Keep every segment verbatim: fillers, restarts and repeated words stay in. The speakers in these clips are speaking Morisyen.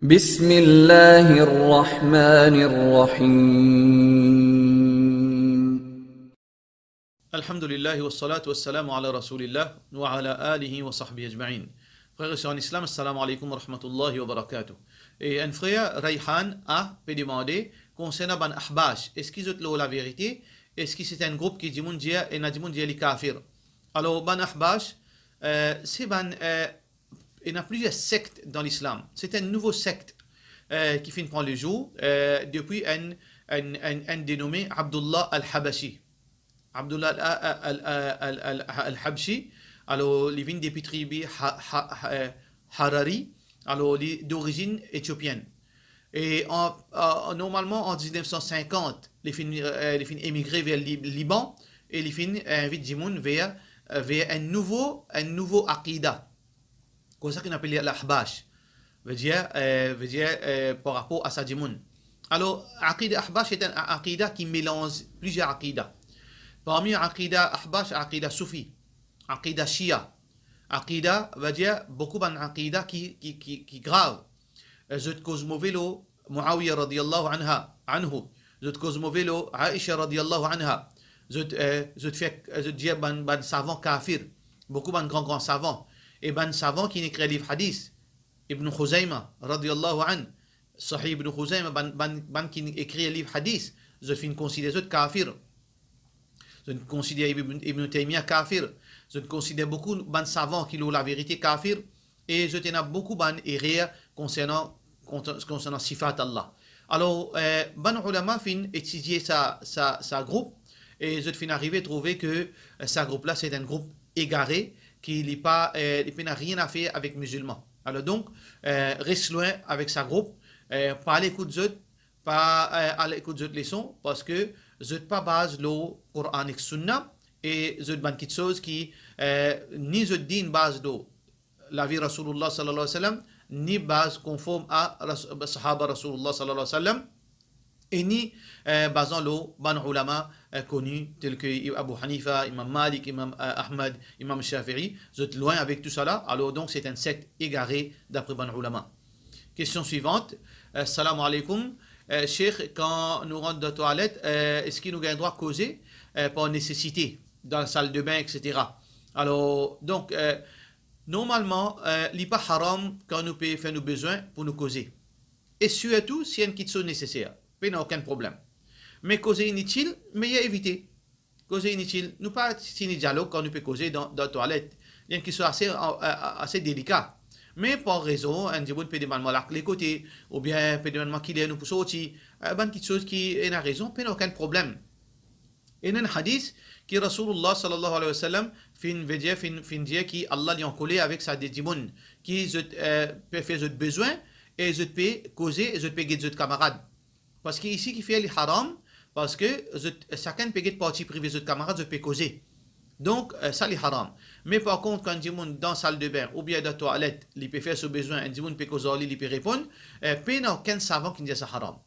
بسم الله الرحمن الرحيم. Alhamdulillah, wassalatu wassalamu ala rasoulillah, wa ala alihi wa sahbihi ajmain. Frer e ser an Islam, assalamu alaikum wa rahmatullahi wa barakatuh. E enn frer, Rayhan A, pe demande konsernan bann Ahbash, eski zot lor laverite, eski se enn group ki dimoun dir, ena dimoun dir li kafir. Alor, bann Ahbash, eh, se bann, eh, ena plizier sekt dan Lislam. Se enn nouvo sekt, eh, ki finn pran lezour, eh, depi enn, enn, enn, enn denome Abdullah al-Habashi. Abdullah al, al, al, al, al, al, al-Habshi, alor li vinn depi tribi Ha-, Ha-, Ha-, eh, Harari, alor li dorizinn etiopienn. E an, an, normalman, an diznef san sinkant, li finn, eh, li finn emigre ver Li-, Liban, e li finn, eh, invit dimoun ver, eh, ver enn nouvo, enn nouvo akida. Koumsa ki nou apel li al-Ahbash. Vedir, eh, vedir, eh, par rapor a sa dimoun. Alor, akida Ahbash se enn a-, akida ki melanz plizier akida. Parmi akida Ahbash, akida Soufi, akida Shia, akida, vedir, boukou bann akida ki, ki, ki, ki grav. Eh, zot koz move lor Muawiya radiyallahu anha, anhu. Zot koz move lor Aisha radiyallahu anha. Zot, eh, zot fer, eh, zot dir bann, bann savan kafir. Boukou bann gran, gran savan. E bann savan ki ekrir liv hadis, Ibn Khuzayma radiyallahu anh, Sahih Ibn Khuzayma, bann, bann, bann ki ekrir liv hadis, zot finn konsider zot kafir. Zot konsider Ibn, Ibn Taymiyyah kafir. Zot konsider boukou bann savan ki lor laverite kafir. E zot ena boukou bann erer konsernan, konser-, konsernan sifat Allah. Alor, eh, bann oulama finn etidie sa, sa, sa group, e zot finn arive trouve ke, eh, sa group la, se enn group egare, ki li pa, eh, li pena nanye a fer avek mizilman. Alor donk, eh, res lwin avek sa group, eh, pa al ekout zot, pa, eh, al ekout zot leson, parski zot pa baz lor Koran ek Sunna, e zot bann kitsoz ki, eh, ni zot din baz lor lavi Rasoulillah sallallahu alayhi wa sallam, ni baz konform a Ras-, sahaba Rasoulillah sallallahu alayhi wa sallam, e ni, eh, bazan lor bann oulama, eh, koni, tel ke Abu Hanifa, Imam Malik, Imam, eh, Ahmad, Imam Shafi'i, zot lwin avek tousala, alor donk se enn sekt egare dapre bann oulama. Kestion swivant, eh, salam aleykoum, eh, Sheikh, kan nou rant dan twalet, eh, eski nou gagn drwa koze, eh, par nesesite, dan lasaldebin, et cetera? Alor, donk, eh, normalman, eh, li pa haram kan nou pe fer nou bezwin pou nou koze. E sirtou si enn kitsoz neseser, pena okenn problem. Me koze initil, meyer evite. Koze initil, nou pa tini dialog kan nou pe koze dan, dan twalet. Li enn kitsoz ase, a-, a-, ase delika. Me par rezon, enn dimoun pe demann mwa lakle kote, oubien pe demann mwa kiler nou pou sorti, eh, bann kitsoz ki ena rezon, pena okenn problem. Ena enn hadis ki Rasoulillah sallallahu alayhi wa sallam finn, vedir, finn, finn dir ki Allah li ankoler avek sa de dimoun ki zot, eh, pe fer zot bezwin e zot pe koze e zot pe get zot kamarad. Parski isi ki fer li haram, parski zot, sakenn pe get parti prive zot kamarad, zot pe koze. Donk, eh, sa li haram. Me par kont, kan enn dimoun dan saldebin oubien dan twalet, li pe fer so bezwin, enn dimoun pe koz ar li, li pe reponn, eh, pena okenn savan ki dir sa haram.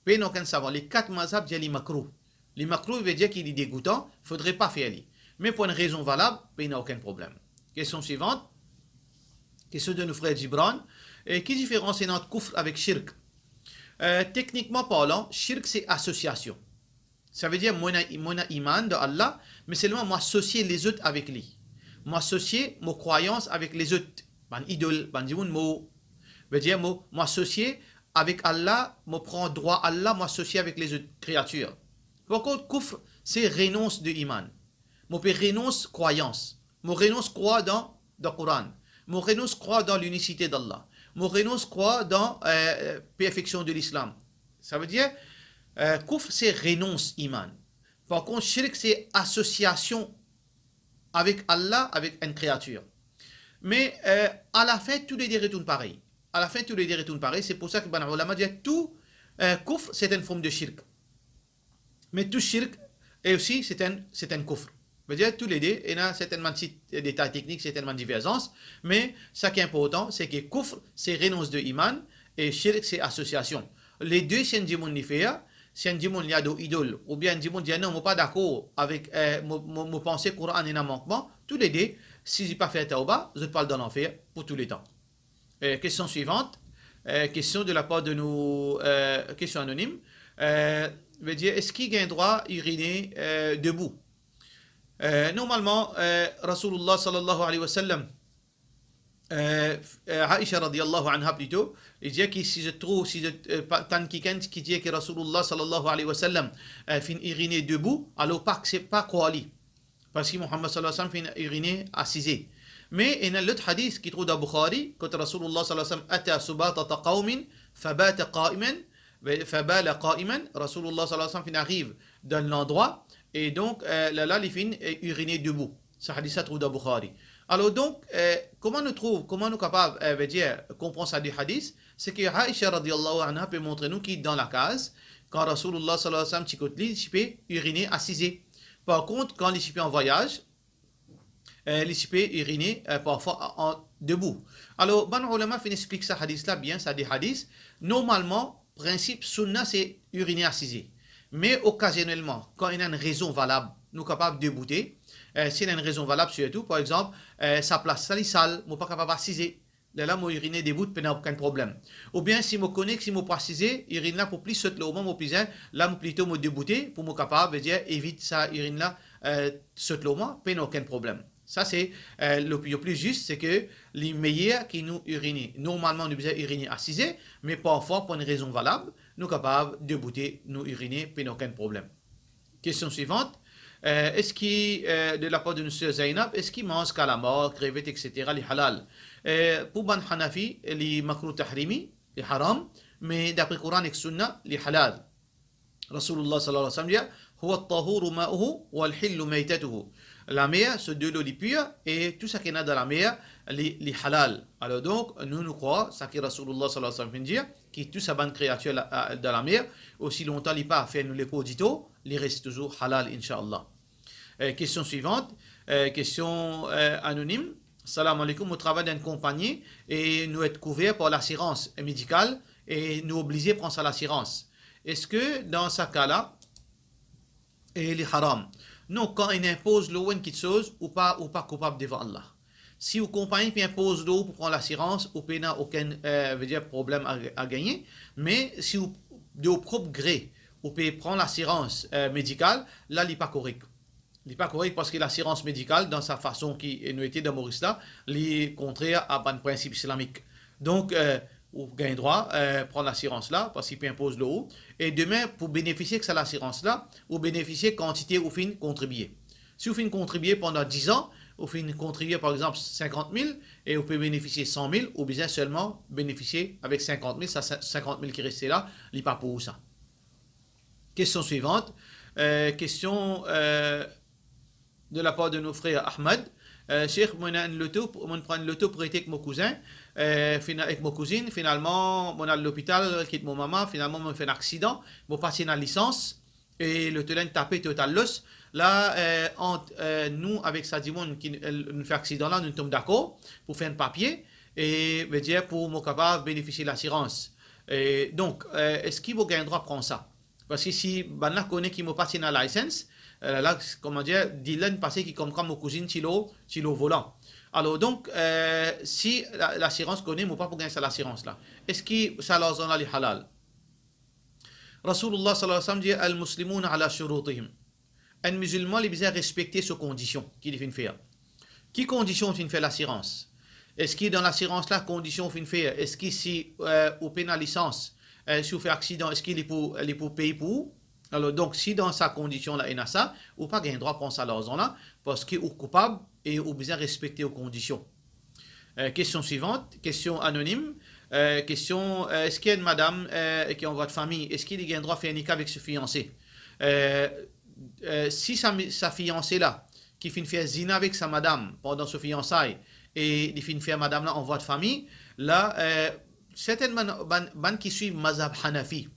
Pena okenn savan. Le kat mazhab dir li makrouh. Li makrouh vedir ki li degoutan, fodre pa fer li. Me pou enn rezon valab, pena okenn problem. Kestion swivant. Kestion de nou frer Gibran. Eh, ki diferans ena ant koufr avek shirk? Eh, teknikman parlan, shirk se asosiasion. Savedir, mo ena, mo ena iman dan Allah, me selman mo asosie lezot avek li. Mo asosie mo krwayans avek lezot, bann idol, bann dimoun mor. Vedir, mo, mo asosie avek Allah, mo pran drwa Allah, mo asosie avek lezot kreatir. Par kont, koufr, se renons de iman. Mo pe renons krwayans. Mo renons krwar dan, dan Koran. Mo renons krwar dan linisite d'Allah. Mo renons krwar dan, eh, perfeksion de Lislam. Savedir, eh, koufr se renons iman. Par kont, shirk se asosiasion avek Allah, avek enn kreatir. Me, eh, alafin, toulede retourn parey. Alafin, toulede retourn parey. Se pou sa ki bann oulama dir tou, eh, koufr, se enn form de shirk. Me tou shirk, e osi, se enn, se enn koufr. Vedir, toulede, ena sertin bann ti detay teknik, sertin bann diverzans, me sa ki inportan, se ki koufr, se renons de iman, e shirk, se asosiasion. Lede, si enn dimoun li fer, si enn dimoun li ador idol, oubien enn dimoun dir, "Non, mo pa dakor avek, eh, mo, mo, mo panse Koran ena mankman," toulede, si li pa fer tawba, zot pou al dan lanfer pou touletan. Eh, kestion swivant. Eh, kestion de lapar de nou, eh, kestion anonim. Eh, vedir, eski gagn drwa irine, eh, debout? Eh, normalman, eh, Rasoulillah sallallahu alayhi wa sallam, eh, eh, Aisha radiyallahu anha plito, li dir ki si zot trouv, si zot, eh, pa, tann kikenn ki dir ki Rasoulillah sallallahu alayhi wa sallam, eh, finn irine debout, alor pa aksep-, pa krwar li. Parski Muhammad sallallahu alayhi wa sallam finn irine asize. Me ena lot hadis ki trouv dan Bukhari, kot Rasoulillah sallallahu alayhi wa sallam ata subatata qawmin fabata qa'iman, fabala qa'iman, Rasoulillah sallallahu alayhi wa sallam finn ariv dan landrwa, e donk, eh, la, la, li finn, eh, irine debout. Sa hadis la trouv dan Bukhari. Alor donk, eh, kouma nou trouv, kouma nou kapav, eh, vedir, konpran sa de hadis, se ki Aisha radiyallahu anha pe montre nou ki dan lakaz, kan Rasoulillah sallallahu alayhi wa sallam ti kot li, li ti pe irine asize. Par kont, kan li ti pe an vwayaz, eh, li ti pe irine, eh, parfwa an, an debout. Alor, bann oulama finn explik sa hadis la bien, sa de hadis. Normalman, prinsip sounna se irine asize. Me okazionelman, kan ena enn rezon valab, nou kapav deboute. Eh, si ena enn rezon valab sirtou, par exanp, eh, sa plas la li sal, mo pa kapav asize. Lerla mo irine debout, pena okenn problem. Oubien si mo kone ki si mo pou asize, irin la pou plis sot lor mwa, mo bizin, la mo plito mo deboute pou mo kapav, vedir, evit sa irin la, eh, sot lor mwa, pena okenn problem. Sa se, eh, lopinion pli zis, se ki li meyer ki nou irine. Normalman, nou bizin irine asize, me parfwa, pou enn rezon valab, nou kapav deboute, nou irine, pena okenn problem. Kestion swivant, eh, eski, eh, de lapar de nou ser Zainab, eski manz kalamar, krevet, et cetera, li halal? Eh, pou bann Hanafi, li makrouh tahrimi, li haram, me dapre Koran ek Sounna, li halal. Rasoulillah sallallahu alayhi wa sallam dir, "Huwa at-tahuru ma'uhu wal hillu maytatuhu." Lamer, so delo li pir, e tou sa ki ena dan lamer, li, li halal. Alor donk, nou, nou krwar sa ki Rasoulillah sallallahu alayhi wa sallam finn dir, ki tou sa bann kreatir la, a, dan lamer, osi lontan li pa fer nou lekor ditou, li res touzour halal, inshallah. Eh, kestion swivant, eh, kestion, eh, anonim. Salam aleykoum, mo travay dan enn konpagni e nou et kouver par lasirans medikal e nou oblize pran sa lasirans. Eski dan sa ka la, eh, li haram? Non, kan inn inpoz lor ou enn kiksoz, ou pa, ou pa koupab devan Allah. Si ou konpagni pe inpoz lor ou pou pran lasirans, ou pena okenn, eh, vedir problem a, a gagne. Me si ou, de ou prop gre, ou pe pran lasirans, eh, medikal, la li pa korek. Li pa korek parski lasirans medikal, dan sa fason ki nou ete dan Moris la, li kontrer a bann prinsip islamik. Donk, eh, ou gagn drwa, eh, pran lasirans la, parski pe inpoz lor ou. E demin, pou benefisie ek sa lasirans la, ou benefisie kantite ou finn kontribie. Si ou finn kontribie pandan diz an, ou finn kontribie, par exanp, sinkant mil, e ou pe benefisie san mil, ou bizin selman benefisie avek sinkant mil, sa sinkant mil ki reste la, li pa pou ou sa. Kestion swivant, eh, kestion, eh, de lapar de nou frer Ahmad. Eh, Sheikh, mo ena enn loto, mo pran enn loto prete ek mo kouzin, eh, fina-, ek mo kouzinn, finalman, mo al lopital, kit mo mama, finalman, mo fer enn aksidan, mo pa ti ena lisans, e loto la inn tape total loss. La, eh, ant, eh, nou avek sa dimoun ki, eh, nou fer aksidan la, nou tom dakor pou fer enn papie, e vedir pou mo kapav benefisie lasirans. E donk, eh, eski mo gagn drwa pran sa? Parski si bannla kone ki mo pa ti ena license, eh, la, kouma dir, dile inn pase ki koumkwa mo kouzinn ti lor, ti lor volan. Alor donk, eh, si la, lasirans kone, mo pa pou gagn sa lasirans la. Eski sa larzan la li halal? Rasoulillah sallallahu alayhi wa sallam dir, "Al-Muslimuna ala shurutihim." Enn mizilman, li bizin respekte so kondision ki li finn fer. Ki kondision ou finn fer lasirans? Eski dan lasirans la, kondision ou finn fer, eski si, eh, ou pena lisans, eh, si ou fer aksidan, eski li pou, li pou pey pou ou? Alor, donk, si dan sa kondision la ena sa, ou pa gagn drwa pran sa larzan la, parski ou koupab e ou bizin respekte ou kondision. Eh, kestion swivant, kestion anonim, eh, kestion, eh, eski enn madam, eh, ki an vwa de fami, eski li gagn drwa fer nika avek so fianse? Eh, eh, si sa mi-, sa fianse la, ki finn fer zina avek sa madam pandan so fiansay, e li finn fer madam la an vwa de fami, la, eh, sertin bann, bann, bann ki swiv mazhab Hanafi,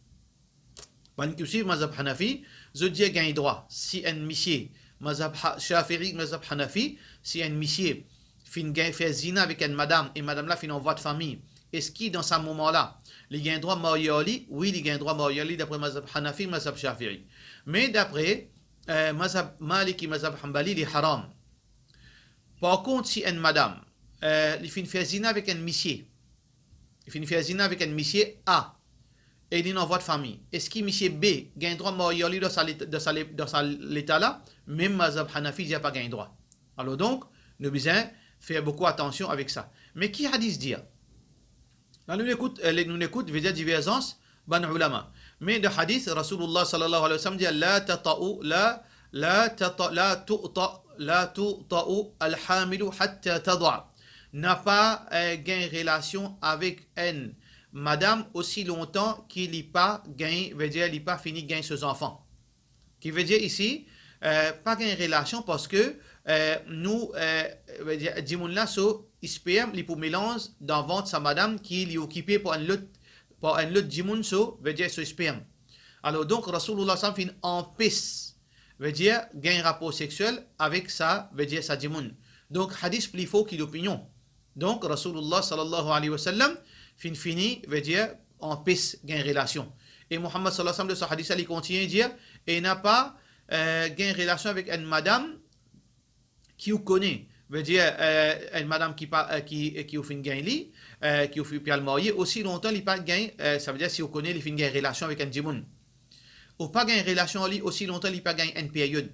bann ki swiv mazhab Hanafi, zot dir gagn drwa, si enn misie, mazhab Ha-, Shafi'i, mazhab Hanafi, si enn misie finn gagn fer zina avek enn madam, e madam la finn an vwa de fami, eski dan sa moman la, li gagn drwa marye ar li? Wi, li gagn drwa marye ar li, dapre mazhab Hanafi, mazhab Shafi'i. Me dapre, eh, mazhab Maliki, mazhab Hanbali, li haram. Par kont, si enn madam, eh, li finn fer zina avek enn misie, Li finn fer zina avek enn misie A, e li ena enn vwa de fami. Eski misie B gagn drwa marye ar li dan sa let-, dan sa le-, dan sa leta la? Mem mazhab Hanafi dir pa gagn drwa. Alor donk, nou bizin fer boukou atansion avek sa. Me ki hadis dir? La nou ekout, eh, nou ekout, vedir diverzans bann ulama. Me dan hadis, Rasoulillah sallallahu alayhi wa sallam dir, "La tata'u, la, la tata-, la tu'ta, la tu'ta'u al-hamilu hatta tada." Napa, eh, gagn relasion avek enn madam osi lontan ki li pa gagn, vedir li pa fini gagn so zanfan. Ki vedir isi, eh, pa gagn relasion parski, eh, nou, eh, vedir dimoun la so sperm, li pou melanz dan vant sa madam ki li okipe par enn lot, par enn lot dimoun so, vedir so sperm. Alor donk, Rasoulillah sallam finn anpes, vedir gagn rapor sexiel avek sa, vedir sa dimoun. Donk, hadis pli for ki lopinion. Donk, Rasoulillah sallallahu alayhi wa sallam finn fini, vedir anpes gagn relasion. E Muhammad sallallahu alayhi wa sallam, dan sa hadis la, li kontigne dir, e napa, eh, gagn relasion avek enn madam ki ou kone, vedir, eh, enn madam ki pa, eh, ki, ki ou finn gagn li, eh, ki ou finn pe al marye, osi lontan li pa gagn, eh, savedir si ou kone li finn gagn relasion avek enn dimoun. Ou pa gagn relasion ar li osi lontan li pa gagn enn peryod.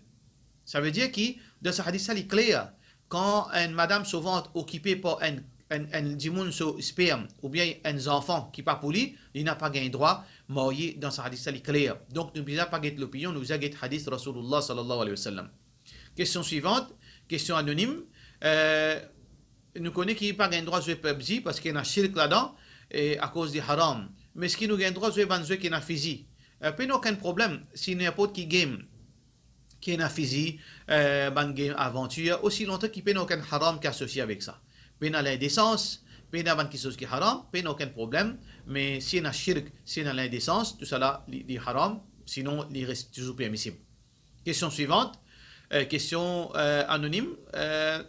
Savedir ki, dan sa hadis la, li kler, kan enn madam so vant okipe par enn, enn, enn dimoun so sperm, oubien enn zanfan ki pa pou li, li napa gagn drwa marye, dan sa hadis la, li kler. Donk, nou bizin pa get lopinion, nou bizin get hadis Rasoulillah sallallahu alayhi wa sallam. Kestion swivant, kestion anonim, eh, nou kone ki pa gagn drwa zwe PUBG parski ena shirk ladan, e akoz li haram. Me eski nou gagn drwa zwe bann zwe ki ena fizi? Eh, pena okenn problem, si ninport ki game ki ena fizi, eh, bann game avantir, osi lontan ki pena okenn haram ki asosie avek sa. Pena lindesans, pena bann kiksoz ki haram, pena okenn problem, me si ena shirk, si ena lindesans, tousala li, li haram, sinon li res touzour permisib. Kestion swivant, eh, kestion, eh, anonim, eh,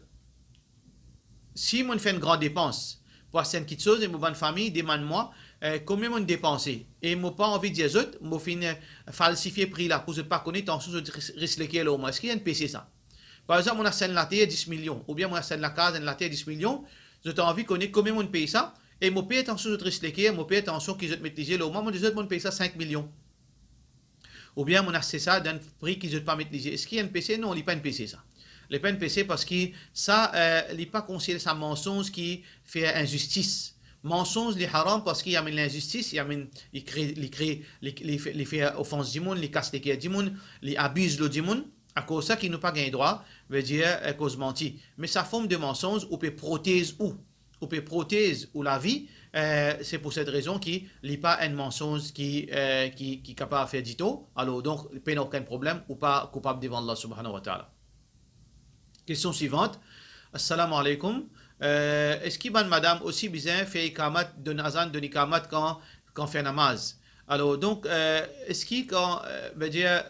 si mo'nn fer enn gran depans pou aste enn kiksoz e mo bann fami demann mwa, eh, konbien mo'nn depanse, e mo pa anvi dir zot, mo finn, eh, falsifie pri la pou zot pa kone, atansion zot ris-, ris leker lor mwa. Eski enn pese sa? Par exanp, mo'nn aste enn later dis milion, oubien mo'nn aste enn lakaz, enn later dis milion, zot anvi kone konbien mo'nn pey sa, e mo per atansion zot ris leker, mo per atansion ki zot met lizie lor mwa, mo dir zot mo'nn pey sa sink milion. Oubien mo'nn aste sa dan enn pri ki zot pa met lizie. Eski enn pese? Non, li pa enn pese sa. Li pa enn pese parski sa, eh, li pa konsidere sa mansonz ki fer inzistis. Mansonz li haram parski li amenn linzistis, li amenn, li kre, li kre, li, li fer, li fer ofans dimoun, li kas leker dimoun, li abiz lor dimoun. Akoz sa ki nou pa gagn drwa, vedir, eh, koz manti. Me sa form de mansonz ou pe protez ou, ou pe protez ou lavi, eh, se pou set rezon ki li pa enn mansonz ki, eh, ki, ki kapav fer ditor. Alor donk, pena okenn problem, ou pa koupab devan Allah subhanahu wa ta'ala. Kestion swivant. Assalamu alaykum. Eh, eski bann madam osi bizin fer ikamat, donn azan, donn ikamat kan, kan fer namaz? Alor donk, eh, eski kan, eh, vedir,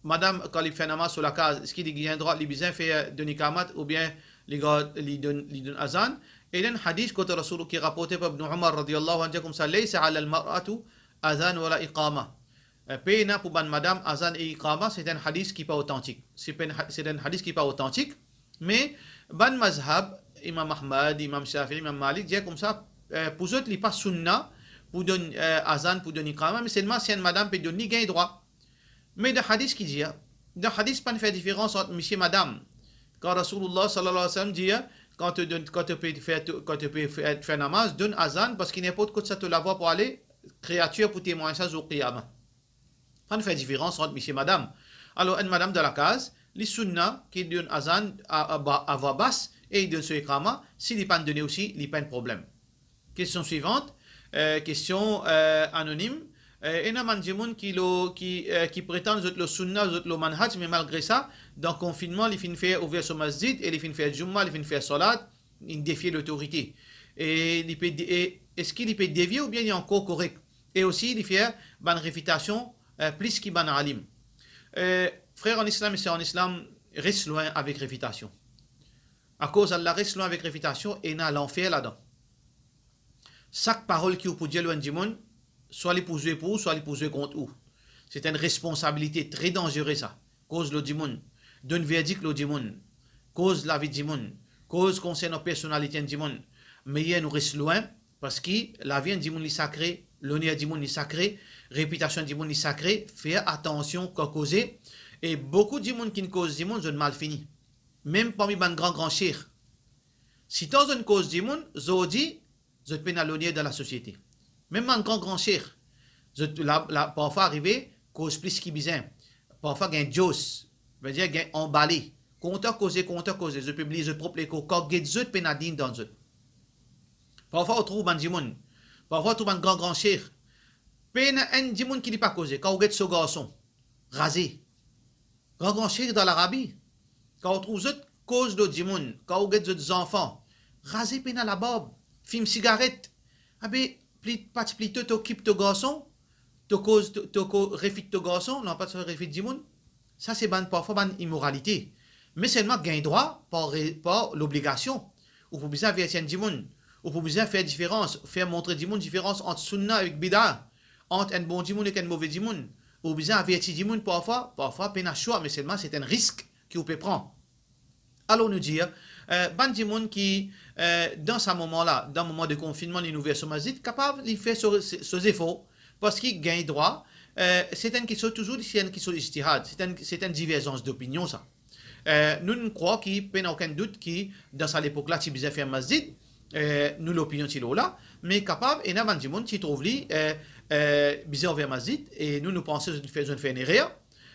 madam, kan li fer namaz so lakaz, eski li gagn drwa, li bizin fer donn ikamat oubien li gard, li donn, li donn azan? E ena enn hadis kot Rasoul ki raporte par Ibn Umar radiyallahu anhu, koumsa, "Laysa alal mar'ati azan wala iqama." Eh, pena pou bann madam azan e iqama, se enn hadis ki pa otantik. Se pa enn ha-, se enn hadis ki pa otantik. Me bann mazhab, Imam Ahmad, Imam Shafi'i, Imam Malik, dir koumsa, eh, pou zot li pa sunna pou donn, eh, azan, pou donn iqama, me selman si enn madam pe donn, li gagn drwa. Me dan hadis ki dir, dan hadis pa'nn fer diferans ant misie madam. Kan Rasoulillah sallallahu alayhi wa sallam dir, kan to donn, kan to pe fer, kan to pe fer, fer namaz, donn azan, parski ninport kot sa to lavwa pou ale, kreatir pou temwagn sa zour qiyama. Pa'nn fer diferans ant misie madam. Alor, enn madam dan lakaz, li sunna ki donn azan a, a ba-, a vwa bas e li donn so iqama, si li pa'nn done osi, li pa enn problem. Kestion swivant, eh, kestion, eh, anonim. Eh, ena bann dimoun ki lor, ki, eh, ki pretann zot lor sunna, zot lor manhaj, me malgre sa, dan konfinnman, li finn fer ouver so masjid e li finn fer Jumma, li finn fer salat, li defie lotorite. E li pe de-, e eski li pe devie oubien li ankor korek? E osi, li fer bann refitasion, eh, plis ki bann alim. Eh, frer an Islam e ser an Islam, res lwin avek refitasion. Akoz Allah, res lwin avek refitasion, ena lanfer ladan. Sak parol ki ou pou dir lor enn dimoun, swa li pou zwe pou ou, swa li pou zwe kont ou. Se enn responsabilite tre danzere sa. Koz lor dimoun, donn verdik lor dimoun, koz lavi dimoun, koz konsernan personalite enn dimoun. Meyer nou res lwin, Parski lavi enn dimoun li sakre, loner dimoun li sakre, repitasion dimoun li sakre, fer atansion kan koze, e boukou dimoun ki'nn koz dimoun, zot mal fini. Mem parmi bann gran gran sheikh. Sitan zot koz dimoun, zordi, zot pena loner dan lasosiete. Mem bann gran gran sheikh, zot la, la, parfwa arive koz plis ki bizin. Parfwa gagn djos, vedir gagn anbale. Kontan koze, kontan koze, zot pe bliye zot prop lekor, kan get zot pena dign dan zot. Parfwa ou trouv bann dimoun, parfwa ou trouv bann gran gran sheikh, pena enn dimoun ki li pa koze. Kan ou get so garson, raze. Gran gran sheikh dan Larabi, kan ou trouv zot koz lor dimoun, kan ou get zot zanfan, raze, pena labarb, fim sigaret. Abe, pli, pa ti plito to kip to garson, to koz, to, to ko-, refit to garson, non pa to refit dimoun. Sa se bann, parfwa bann imoralite. Me selman gagn drwa par re-, par lobligasion. Ou pou bizin averti enn dimoun. Ou pou bizin fer diferans, fer montre dimoun diferans ant sunna avek bida, ant enn bon dimoun ek enn move dimoun. Ou bizin averti dimoun parfwa, parfwa pena swa, me selman se enn risk ki ou pe pran. Alor nou dir, eh, bann dimoun ki, eh, dan sa moman la, dan moman de konfinnman, li'nn ouver so masjid, kapav li fer so, so zefor, parski gagn drwa, eh, se enn kiksoz touzour, se enn kiksoz ijtihad, se enn, se enn diverzans dopinion sa. Eh, nou, nou krwar ki pena okenn dout ki dan sa lepok la ti bizin fer masjid, eh, nou lopinion ti lor la, me kapav ena bann dimoun ti trouv li, eh, eh, bizin ouver masjid, e nou, nou panse zot fer, zot fer enn erer,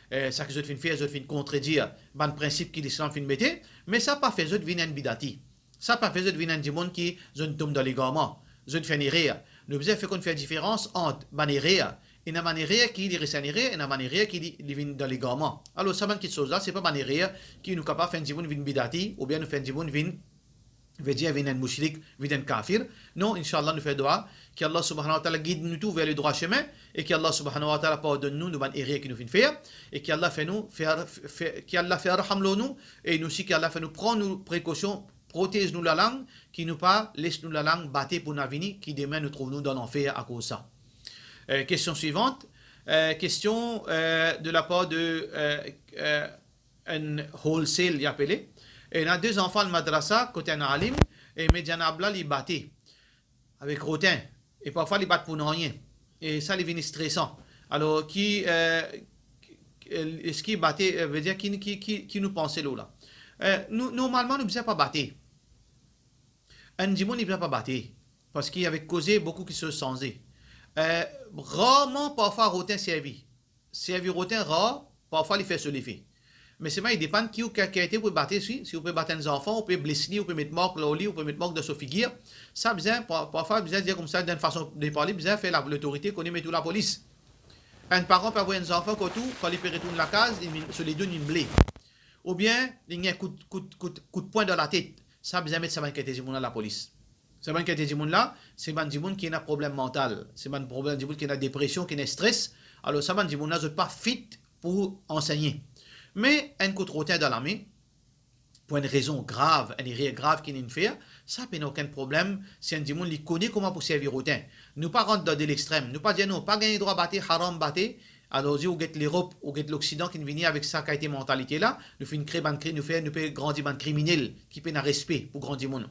eh, sa ki zot finn fer, zot finn kontredir bann prinsip ki Lislam finn mete, me sa pa fer zot vinn enn bidati. Sa pa fer zot vinn enn dimoun ki zot tom dan legarman, zot fer enn erer. Nou bizin fer konn fer diferans ant bann erer. Ena bann erer ki li res enn erer, ena bann erer ki li, li vinn dan legarman. Alor, sa bann kiksoz la, se pa bann erer ki nou kapav fer enn dimoun vinn bidati, oubien nou fer enn dimoun vinn, vedir vinn enn moushrik, vinn enn kafir. Non, inshallah, nou fer dwa ki Allah subhanahu wa ta'ala gid nou tou ver le drwa semin, e ki Allah subhanahu wa ta'ala pardonn nou, nou bann erer ki nou finn fer, e ki Allah fer nou, fer, fer, ki Allah fer raham lor nou, e nou osi ki Allah fer nou pran nou prekosion, protez nou lalang, ki nou pa les nou lalang bate pou nou vini, ki demin nou trouv nou dan lanfer akoz sa. Eh, kestion swivant. Eh, kestion, eh, de la par de, eh, eh, enn wholesale, li apele. Ena de zanfan al madrasa kot enn alim, e me zanab la li bate avek rotin, e parfwa li bat pou nanye, e sa li vinn stresan. Alor, ki, eh, eski bate, eh, vedir ki, ki, ki, ki nou panse lor la? Eh, nou, normalman, nou bizin pa bate. Enn dimoun, li bizin pa bate, parski avek koze, boukou kiksoz sanze. Eh, rarman, parfwa, rotin servi. Servi rotin rar, parfwa li fer so lefe. Me selman, li depann ki ou, ki kalite ou pe bate, si, si ou pe bat enn zanfan, ou pe bles li, ou pe met mark lor li, ou pe met mark dan so figir. Sa bizin, par-, parfwa bizin dir koumsa, dan enn fason de parle, bizin fer la, lotorite kone met ou lapolis. Enn paran pe avoy enn zanfan kot ou, kan li pe retourn lakaz, li, so ledo inn ble. Oubien, li gagn kout, kout, kout, kout pwin dan latet. Sa bizin met sa bann kalite dimoun la lapolis. Sa bann kalite dimoun la, se bann dimoun ki ena problem mantal. Se bann problem dimoun ki ena depresion, ki ena stres. Alor, sa bann dimoun la, zot pa fit pou ansegne. Me enn kout rotin dan lame, pou enn rezon grav, enn erer grav ki inn fer, sa pena okenn problem si enn dimoun li kone kouma pou servi rotin. Nou pa rant dan de lextrem. Nou pa dir non, pa gagn drwa bate, haram bate. Alor, ou get Lerop, ou get Loksidan ki vini avek sa kalite mantalite la, nou finn kre bann kri-, nou fer, nou pe grandi bann kriminel ki pena respe pou gran dimoun.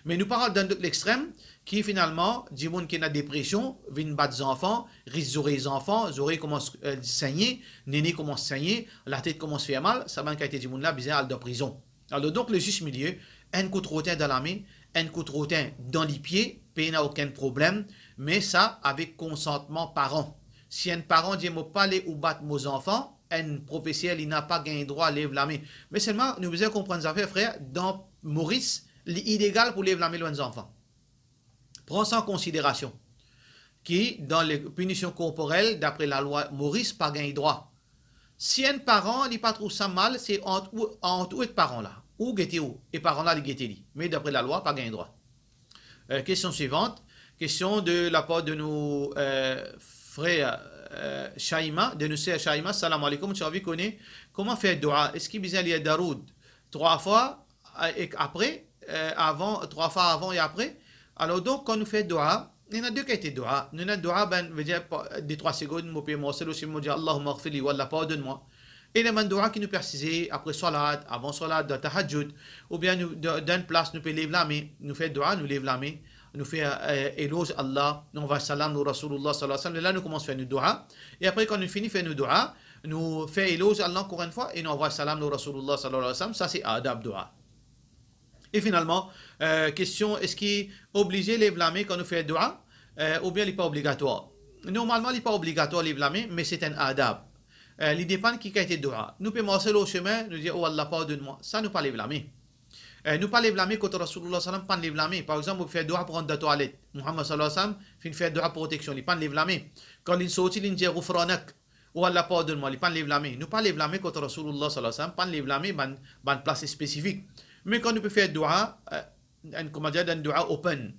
Me nou pa rant dan lot lextrem, ki finalman, dimoun ki ena depresion, vinn bat zanfan, ris zorey zanfan, zorey koumans, eh, segne, nene koumans segne, latet koumans fer mal, sa bann kalite dimoun la bizin al dan prizon. Alor, donk, le zis milie, enn kout rotin dan lame, enn kout rotin dan lipie, pena okenn problem, me sa avek konsantman paran. Si enn paran dir, "Mo pa le ou bat mo zanfan," enn profeser, li napa gagn drwa lev lame. Me selman, nou bizin konprann zafer, frer, dan Moris, li ilegal pou lev lame lor enn zanfan. Pran sa an konsiderasion, ki dan le pinision korporel, dapre lalwa Moris, pa gagn drwa. Si enn paran, li pa trouv sa mal, se ant ou, ant ou ek paran la. Ou gete ou, e paran la, li gete li. Me dapre lalwa, pa gagn drwa. Eh, kestion swivant. Kestion de la par de nou, eh, frer, eh, Shaima, de nou ser Shaima. Salam aleykoum, ti anvi kone kouma fer dua. Eski bizin lir Daroud trwa fwa, eh, ek apre, eh, avan, trwa fwa avan e apre? Alor donk, kan nou fer dua, ena de kalite dua. Nou ena dua, ben, vedir, pa, de trwa segonn, mo pe marse, osi mo dir, "Allahumma ghfirli", ou Allah, pardonn mwa. Ena bann dua ki nou pe asize apre swalat, avan swalat, dan tahajjud, oubien nou, dan, dan enn plas nou pe lev lame, nou fer dua, nou lev lame. nou fer, eh, eloz Allah, nou anvoy salam lor Rasoulillah sallallahu alayhi wa sallam, lerla nou koumans fer nou doua. E apre, kan nou fini fer nou doua, nou fer eloz Allah ankor enn fwa e nou anvoy salam lor Rasoulillah sallallahu alayhi wa sallam. Sa se adab doua. E finalman, eh, kestion, eski oblize lev lame kan nou fer doua, eh, oubien li pa obligatwar? Normalman, li pa obligatwar lev lame, me se enn adab. Eh, li depann ki kalite doua. Nou pe marse lor sime, nou dir, "Oh Allah, pardonn mwa." Sa nou pa lev lame. Eh, nou pa lev lame kot Rasoulillah sallam pa'nn lev lame. Par exanp, ou fer doua pou rant dan twalet. Muhammad sallallahu alayhi wa sallam finn fer doua proteksion, li pa'nn lev lame. Kan linn sorti, linn dir, "Ghufranak." "Oh Allah, pardonn mwa." Li pa'nn lev lame. Nou pa lev lame kot Rasoulillah sallallahu alayhi wa sallam pa'nn lev lame, bann, bann plas spesifik. Me kan nou pe fer doua, eh, enn, kouma dir, enn doua open.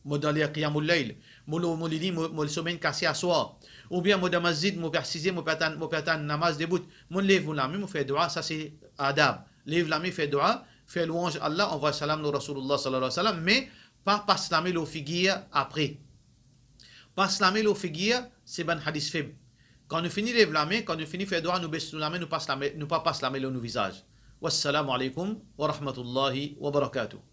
Mo dan ler qiyamul layl. Mo lor mo lili, mo, mo someynn kase aswar. Oubien mo dan masjid, mo pe asize, mo pe atann, mo pe atann namaz debout. Mo lev mo lame, mo fer doua, sa se adab. Lev lame, fer doua, fer lwanz Allah, anvoy salam lor Rasoulillah sallallahu alayhi wa sallam, me pa pas lame lor figir apre. Pas lame lor figir, se bann hadis feb. Kan nou fini lev lame, kan nou fini fer doua, nou bes nou lame, nou pas lame, nou pa pas lame lor nou vizaz. Wassalamu alaykum wa rahmatullahi wa barakatuh.